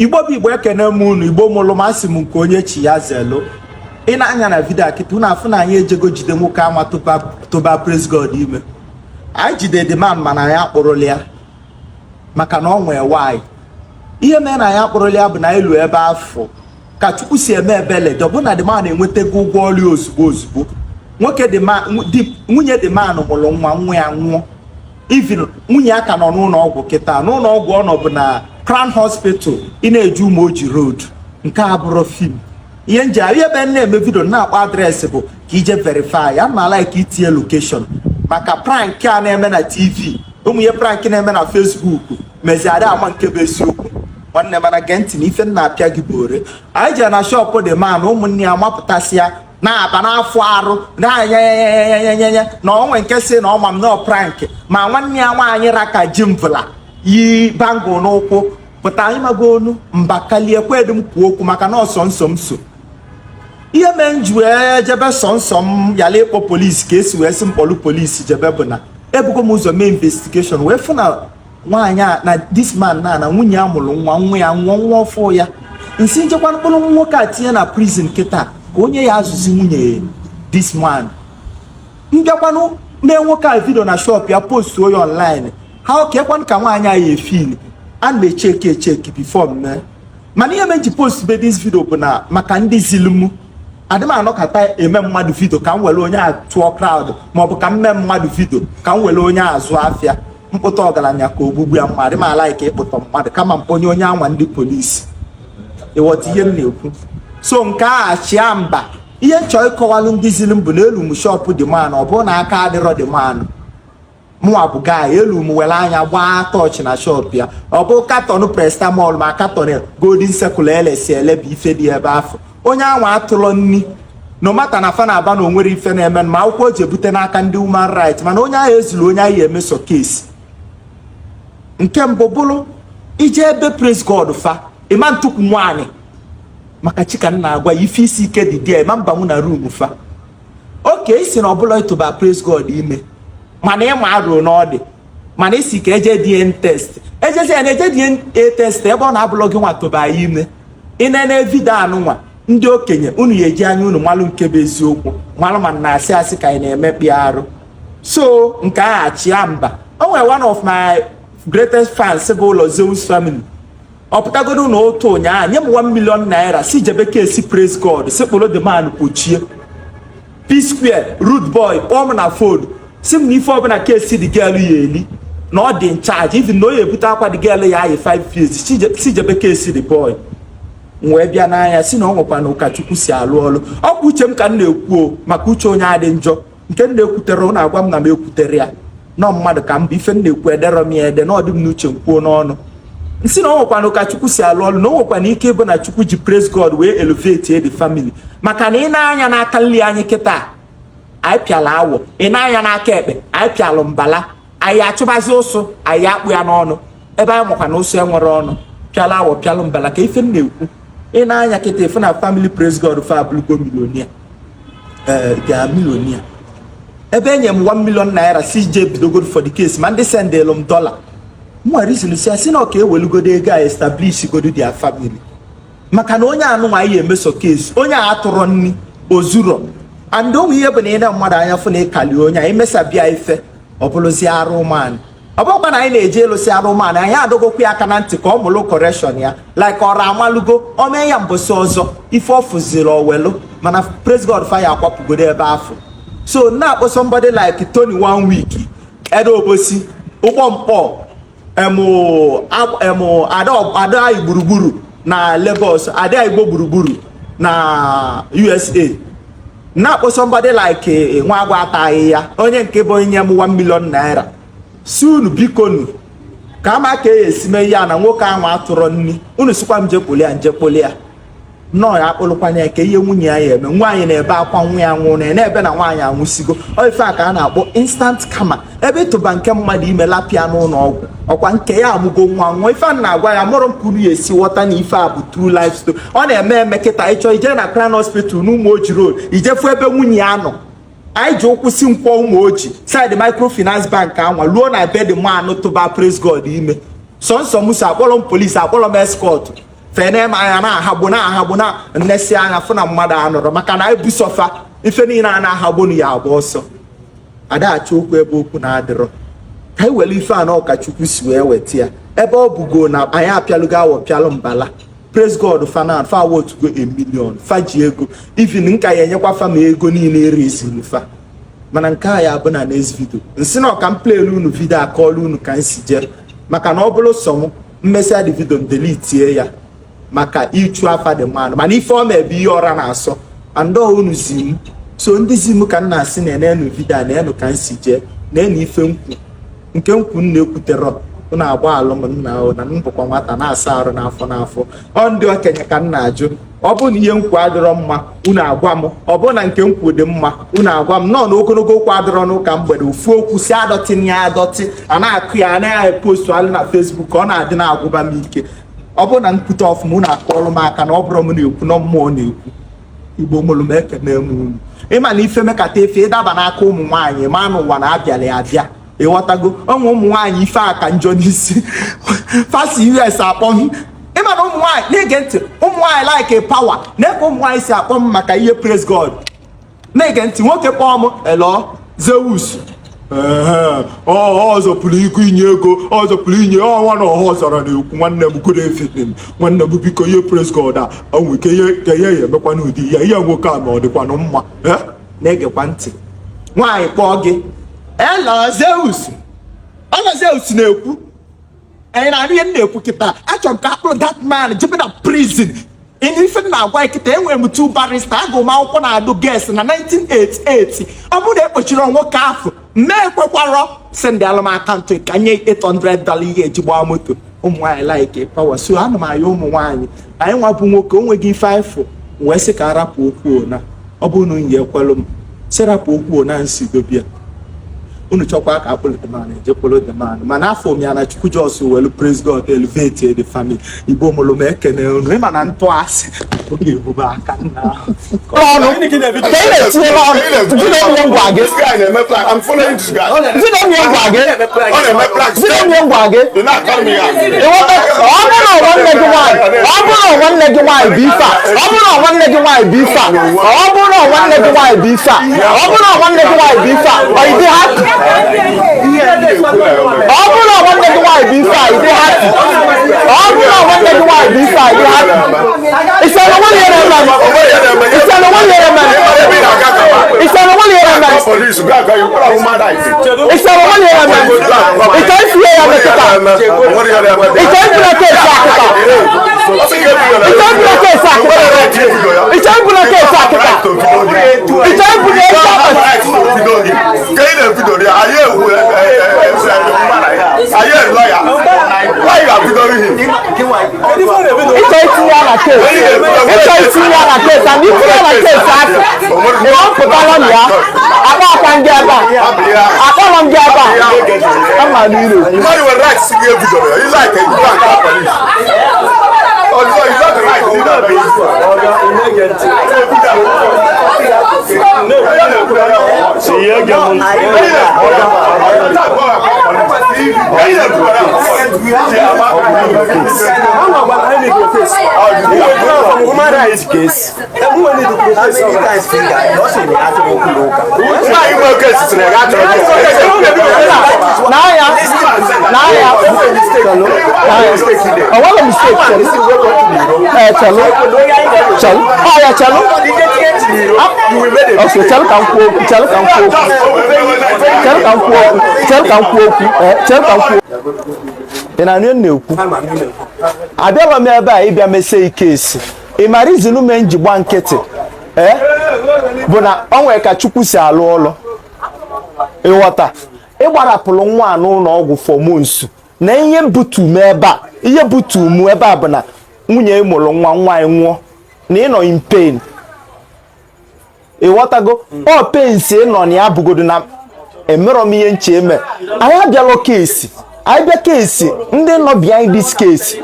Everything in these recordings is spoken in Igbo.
Igbo bụ Igbo, ekene m unu. Igbo mụlụ m, asị m nke onye chi ya zelu. Ị na-anya na video kịta, unu afụ na anyị ejego jide nwoke anwa tụba Praise God ime. Anyị jide the man, mana anyị akpụrụla ya maka na ọ nwee nwaanyị. Ihe mere na anyị akpụrụla ya bụ na elu ebe afọ ka Chukwu si eme ebele dị, ọbụna the man enwetago ụgwọ ọrụ ozugbo ozugbo. Nwoke nwunye the man mụrụ nwa, nwa ya nwụọ. Even nwunye ya ka nọ n'ụlọ ọgwụ kịta. N'ụlọ ọgwụ ọ nọ bụ na Crown Hospital. Ị na-eje Ụmụoji Road. Nke a bụrụ film. Ihe nji ihe ebe na-eme video na-akpọ address bụ ka ije verify ya, ma like itinye location maka prank a na-eme na TV, ụmụ ihe prank na-eme na Facebook meziara ama nke bụ eziokwu, nwanne. Mana gee ntị na ife m na-apịa gị bụ ore. Anyị jere na shop the man, ụmụnne ya mapụtasịa na-aba n'afọ arụ na-anyenyenyenyenyenye na onwe nke si na ọma m na prank, ma nwanne ya nwaanyị raka ji mvụla yi bangle n'ụkwụ pụta. Anyị mago onu mba kalie kwedu m kwuo okwu maka na ọsọ nsọ m so ihe mee m ji wee jebe sọ nsọ m yala ịkpọ polisi ka esi wee sị mkpọlụ polisi jebe bụ na ebugo m ụzọ mee investigation wee fụ na nwaanyị a na this man na nwunye ya mụrụ nwa, nwa ya nwụọ, nwa ọfụ ya. Nsị nchekwa mkpụrụ nwoke a tinye na prison kịta ka onye ya azụzi nwunye this man. Mbịakwanụ mee nwoke a video na shop ya, postuo ya online, ha okekwanụ ka nwaanyị a ya efil. A na echeki echeki before m mee. Mana ihe me ji post be this video bụ na maka ndị zili mụ adị m anọkọta eme mmadụ video ka m were onye a tụọ crowd, maọbụ ka m mee mmadụ video ka m were onye azụ afịa mkpụta ọgaranya ka ogbugbu ya mma. Adị m ala ka ịkpụtọ mmadụ kama mkponye onye anwa ndị polisi. Ịghọta ihe m na-ekwu? So nke a chịa mba. Ihe m chọrọ ịkọwalụ ndị zili m bụ na elu m shop the man, ọ bụrụ na aka adịrọ the man. Mụnwa bụ guy elu m were anya gbaa torch na shop ya, ọ bụ carton paracetamol ma carton Golden Circle elesi ele bụ ife dị ebe afọ. Onye anwa atụlọ nni, no matter na fa na-aba na onwere ife na-eme ma akwụkwọ o ji ebute n'aka ndị human right, mana onye ahụ ezuru onye ahụ emeso kesi. Nke mbụ bụrụ ije ebe Praise God fa ịma ntukwu nwaanyị maka chika nna agwa ya ife isi ike dị dia ịma mbanwu na room fa oke isi na ọbụla ịtụba Praise God ime, mana ịma arụ na ọ dị, mana isi ka eje DNA test. Ejezi ya na eje DNA test ebe ọ na-abụlọ gị nwa tụba ya ime. Ịnene video anụnwa, ndị okenye unu ya eji anya unu malụ nke bụ eziokwu, malụ ma na-asị asị ka anyị na-emekpi arụ. So nke a achịa mba. O nwere one of my greatest fans bụ ụlọ Zeus family. Ọ pụtagodo na otu ụnyaahụ nye m 1 million naira si jebe kesi Praise God, si kpụrụ the man kpochie. P Square, Rude Boy kpọọ m na phone, si m na ife ọbụla kesi the girl ya eli na ọ dị in charge, even na o ya ebute akwa the girl ya ayị 5 years, si jebe kesi the boy. M wee bịa n'anya si na ọ nwekwa na ụkọchukwu si alụ ọlụ. Ọkwa uche m ka m na-ekwu o, maka uche onye adị njọ. Nke m na-ekwutere ọ na-agwa m na m ekwutere ya nọ mmadụ ka m bụ ife m na-ekwu ederọ m ya ede na ọ dị m n'uche m kwuo n'ọnụ. Nsị na ọ nwekwana ka Chukwu si alụ ọlụ, na o nwekwana ike ịbụ na Chukwu ji Praise God wee elevate the family, maka na ị na-anya n'aka nri anyị kịta, anyị pịala awọ. Ị na-anya n'aka ekpe, anyị pịalụ mbala. Anyị achụbazi ụsụ, anyị akpụ ya n'ọnụ ebe anyị makwa na ụsụ enwere ọnụ. Pịala awọ, pịalụ mbala. Ka ife m na-ekwu, ị na-anya kịta ife na family Praise God fa abụrụgo millionaire. Ee, they are millionaire. Ebe enye m 1 million naira si je bidogoro for the case, ma ndị sendelu m dollar, m nwere reason si asị na ọ ka ewelugodo ego a establish godo their family, maka na onye anụnwa anyị emeso case, onye a atụrọ nni ozuro. And onwe ihe bụ na ị na mmadụ anya fụ na ịkali onye a imesabịa ife, ọ bụrụzie arụ ụmụanị. Ọ bụrụkwa na anyị na-eje ịlụsị arụ ụmụanị, anyị adọgokwa ya aka na ntị ka ọ mụlụ correction ya, like ọra amalugo o mee ya mbọsị ọzọ ife ọ fụziri owelu. Mana Praise God fire akwapụgodo ebe afọ. So na-akpọ somebody like Tony One Week, Edo Obosi, ụgbọ mkpọ emu emu ada ada anyị gburugburu na Lagos, ada Igbo gburugburu na USA. Na-akpọ somebody like nwa agwa ataghị ya, onye nke bụ onye m 1 million naira, si unu biko nu ka ama ka e esi mee ya na nwoke ahụ atụrọ nni. Unu sikwa m jekpoli ya, njekpoli ya nnọọ ya akpụrụkwanya ya ka ihe nwunye ya ya eme. Nwaanyị na-ebe akwa nwa ya nwụrụ, na ebe na nwaanyị anwụsigo. Ọ ife a ka a na-akpọ instant karma. Ebe ịtụba nke mmadụ ime lapịa n'ụlọ ọgwụ, ọkwa nke ya amụgo nwa nwa. Ife a na-agwa ya mụrụ m ka unu ya esi ghọta na ife a bụ true life story. Ọ na-eme eme kịta. Ịchọ ije na Crown Hospital n'Ụmụoji Road, ijefu ebe nwunye ya nọ. Anyị ji ụkwụ si nkwọ Ụmụoji side Microfinance Bank anwa ruo na be the man tụba Praise God ime. Sọnsọ m so akpọrọ m polisi, akpọrọ m escort. Fene m anya na-ahagbu na-ahagbu na nnesi anya fụ na mmadụ anọrọ, maka na ebusofa ife niile a na-ahagbu na ya agba ọsọ. Ada achọ okwu ebe okwu na-adịrọ. Ka anyị were ife a na ọkachukwu si wee weta ya, ebe ọ bụgo na anyị apịalụgo awọ pịalụ mbala. Praise God, fanan fa wotugo a million, fa ji ego. Even nka ya enyekwa fa ma ego niile ereziri fa. Mana nke a ya bụ na next video nsị na ọka m playlu unu video, akọọlụ unu ka m si jee, maka na ọ bụrụ sọ m mmesịa dị video m deletie ya maka ịchụ afa dị mmanụ. Mana ife ọ ebe ihe ọra na-asọ andọ unu zi m, so ndị zi m ka m na-asị na enenu video a, na-enu ka m si jee, na-enu ife nkwu nke nkwu m na-ekwuterọ. Unu agba alụm nna o, na m bụkwa nwata na-asa arụ n'afọ n'afọ. Ọ ndị okenye ka m na-ajụ. Ọ bụrụ na ihe nkwu adịrọ mma, unu agwa m. Ọ bụrụ na nke nkwu dị mma, unu agwa m. Nọọ na ogologo okwu adịrọ n'ụka mgbede. Ofu okwu si adọtị ya adọtị, a na-akụ ya, anaghị epostu alụ na Facebook, ọ na-adị na-agwụba m ike. Ọ bụrụ na nkwute ọfụma, unu akụọlụ m aka na ọ bụrụ m na-ekwu na mmụọ na-ekwu. Igbo mụrụ m, ekene m unu. Ịma na ife mekata efe ịdaba n'aka ụmụ nwaanyị ma n'ụwa na-abịala ya abịa. Ịghọtago? Ọnwa ụmụ nwaanyị ife a ka njọ n'isi fasi us akpọ m. Ịma na ụmụ nwaanyị na-ege ntị, ụmụ nwaanyị like power na-eke. Ụmụ nwaanyị si akpọ m maka ihe praise God. Na-ege ntị, nwoke kpọọ m, "Hello, Zeus." Ọ zọpụrụ ego inye ego, ọ zọpụrụ inye ọnwa na ọha ọzọrọ na-ekwu, "Nwanne m, good evening, nwanne m, biko, ihe praise God a onwe ke ihe ka ihe ya emekwa n'ụdị ya ihe nwoke a ma ọ dịkwanụ mma." Na-egekwa ntị, nwaanyị kpọọ gị, "Hello, Zeus," ọnọ Zeus na-ekwu. Anyị na-anụ ihe m na-ekwu kịta. Achọrọ m ka akpụrụ that man jebe na prison. Ife m na-agwa ya kịta, enwere m two barrister, agụ m akwụkwọ na adụ ges na 1988. Ọ bụrụ na ekpochiri nwoke ahụ, mme ekwekwarọ send alụ m account ka nye $800 ihe eji gbaa moto. Ụmụ nwaanyị like power, so ana m ayọ ụmụ nwaanyị. Anyị nwa bụ nwoke, o nweghị ife anyị wee sị ka arapụ okwu ona. Ọ bụrụ na unyi ekwelụ m sị rapụ okwu ona, nsi dobia unu chọkwa ka akpụrụ the man, ejekwuru the man. Mana afọ m ya na Chukwu just welu praise God elevate the family. Igbo mụrụ m, ekene unu. Ịma na ntụ asị oge ebube aka nna. Ọnụ ka ị na-etinye n'ọnụ video m ngwa gị. This guy na-eme plan. I'm following this guy. Video m ngwa gị. Ọ na-eme plan. Video m ngwa gị. Dị na-akọrọ m ya. Ịghọta? Ọ bụrụ na nwanne gị nwaanyị, ọ bụrụ na nwanne gị nwaanyị bụ ife a, ọ bụrụ na nwanne gị nwaanyị bụ ife a, ọ bụrụ na nwanne gị nwaanyị bụ ife a, ọ bụrụ na nwanne gị nwaanyị bụ ife a, ọ ịdị happy? Ọ bụrụ na nwanne gị nwaanyị bụ ife a, ịdị happy? Ọ bụrụ na nwanne gị nwaanyị bụ ife a, ịdị happy? Isi na nwanne ya na-eme, isi na nwanne ya na-eme, Ebe ị na-aga gaba. isi na nwanne ya na-eme. Police, go and you put a woman right. Isi na nwanne ya na-eme. Ịchọ isi ya metụta, ịchọ isi na case a kịta, ịchọ ibu na case a kịta, ịchọ ibu na case a kịta, ịchọ ibu na esi Ka ị na-ebido ya, anyị ewu anyị lawyer. Why you are videoing him? Ịchọ itinye ya na case, ịchọ itinye ya na case, and itinye ya na case asị ịwapụtala m ya. Akpa akwa ndị ebe a, akpọrọ m gị ebe a ama na ị na-ekwu. Mmadụ nwere right si gị ebidoro ya. You like it, you go and call police. Oh, no, you got the right to do that. Human rights case. How many times finger? N'anya, n'anya, ọ nweghị mistake. Chelụ, ee, chelụ, chelụ, ọ ya, chelụ. Ok, chelụ ka m kwuo okwu, chelụ ka m kwuo okwu, chelụ ka m kwuo okwu, chelụ ka m kwuo okwu, ee, chelụ ka m kwuo. Ị na-anụ ihe m na-ekwu? Abịala m ebe a ịbịa mesie ike esi. Ị mara izinu me m ji gba nkịtị, ee, bụ na ọ nwere ka Chukwu si alụ ọlụ. Ịghọta? Ịgbarapụrụ nwa a n'ụlọ ọgwụ for months na ihe butu m ebe a, ihe butu m ebe a bụ na nwunye ị mụrụ nwa, nwa anyị nwụọ, na ị nọ in pain. Ịghọtago? Ọ pain si ị nọ na ya bụgodo na emerọ m ihe nche eme. Anyị abịalụ case, anyị bịa case, ndị nọ behind this case,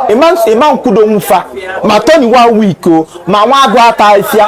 ịma nkwudo nfa. Ma Tony One Week o, ma nwa agụ ata afịa,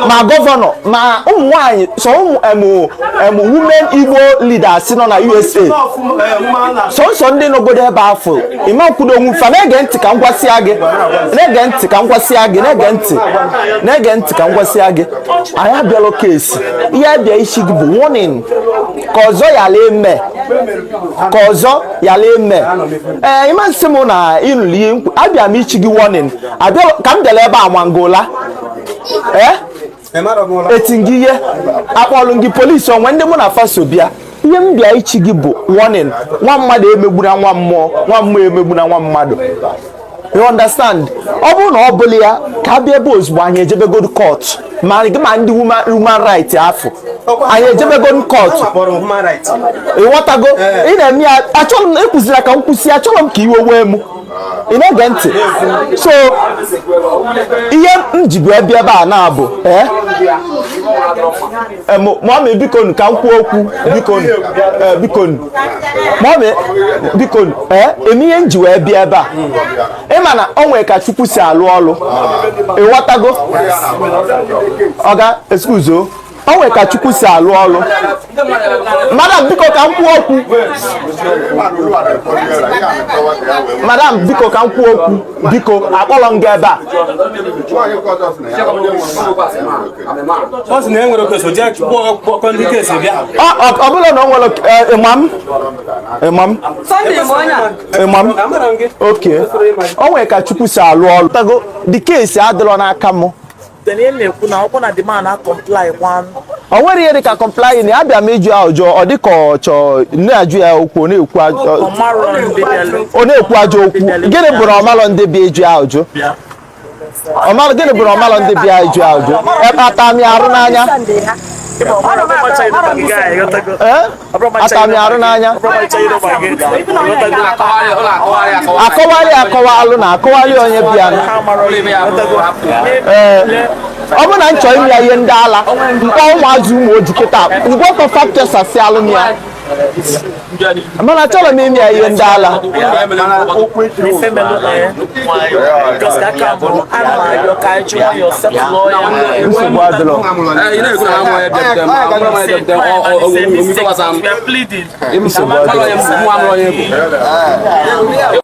ma governor, ma ụmụ nwaanyị, so ụmụ emu emu women Igbo leaders nọ na USA, sọnsọ ndị nọgodo ebe afọ ịma nkwudo onwe fa. Na-ege ntị ka m gwasịa gị, na-ege ntị ka m gwasịa gị, na-ege ntị, na-ege ntị ka m gwasịa gị. Anyị abịala case. Ihe abịa isi gị bụ warning, ka ọzọ yala eme, ka ọzọ yala eme. Ee, ịma nsị m na ịnụrụ ihe abịa m ichi gị warning. Abịa ka m bịara ebe a mangola, ee, eti gị ihe akpọlụ gị polisi onwe ndị mụ na faso bịa. Ihe m bịa ichi gị bụ warning. Nwa mmadụ emegbuna nwa mmụọ, nwa mmụọ emegbuna nwa mmadụ, you understand? Ọ bụrụ na ọ bụla ya ka abịa ebe ozugbo, anyị ejebegod court, ma gị ma ndị human right afọ, anyị ejebegod court. Ịghọtago? Ị na-eme ya, achọrọ m ekwuzila ka m kwụsị. Achọrọ m ka iwe wee m. Ị na-ege ntị? So ihe m ji bụ ebe a na-abụ, ee, mummy, bikonu, ka m kwuo okwu, bikonu. Ee, bikonu, mummy, bikonu. Ee, eme ihe m ji wee bịa ebe a, ịma na o nwere ka Chukwu si alụ ọlụ. Ịghọtago? Ọga, excuse o, o nwere ka Chukwu si alụ ọlụ. Madam, biko, ka m kwuo okwu. Madam, biko, ka m kwuo okwu, biko. Akpọrọ m gị ebe a. Ọ sị na e nwere case, jee kpọọ ndị case bịa. Ọ bụrụ na o nwere ịmam, ịmam, ịmam. Amara m gị. Oke o nwere ka Chukwu si alụ ọlụ tago. The case adịrọ n'aka m. Then ihe na-ekwu na ọkwụ na the man na comply one. O nwere ihe dịka complying. Abịa m ịjụ ya ọjọọ, ọ dịka ọ chọọ na-ajụ ya okwu, ọ na-ekwu ajọ Ọmarọ ndị bịalụ. Ọ na-ekwu ajọ okwu. Gịnị bụ na ọmalọ ndị bịa ịjụ ya ajụ? Bịa. Ọmalọ gịnị bụ na ọmalọ ndị bịa ịjụ ya ajụ? Ata m ya arụ n'anya. Ee, ata m ya arụ n'anya. Akọwalị, akọwalụ na akọwalị onye bịa. Ee, ọ bụrụ na m chọrọ ime ya ihe ndị ala mkpọ ụmụazị ụmụ oji kịta ngwọkọ factors asị alụ m ya, mana achọrọ m ime ya ihe ndị ala. Ife melụ, just aka bụ ana m arịọ ka anyị ji nwayọọ settle ya. Nsogbu adịrọ. Ị na-ekwu na ha amaghị bịarutere m, ha amaghị bịarutere m, ọ- ọ- We are pleading. Nsogbu adịrọ. ọ- ọ-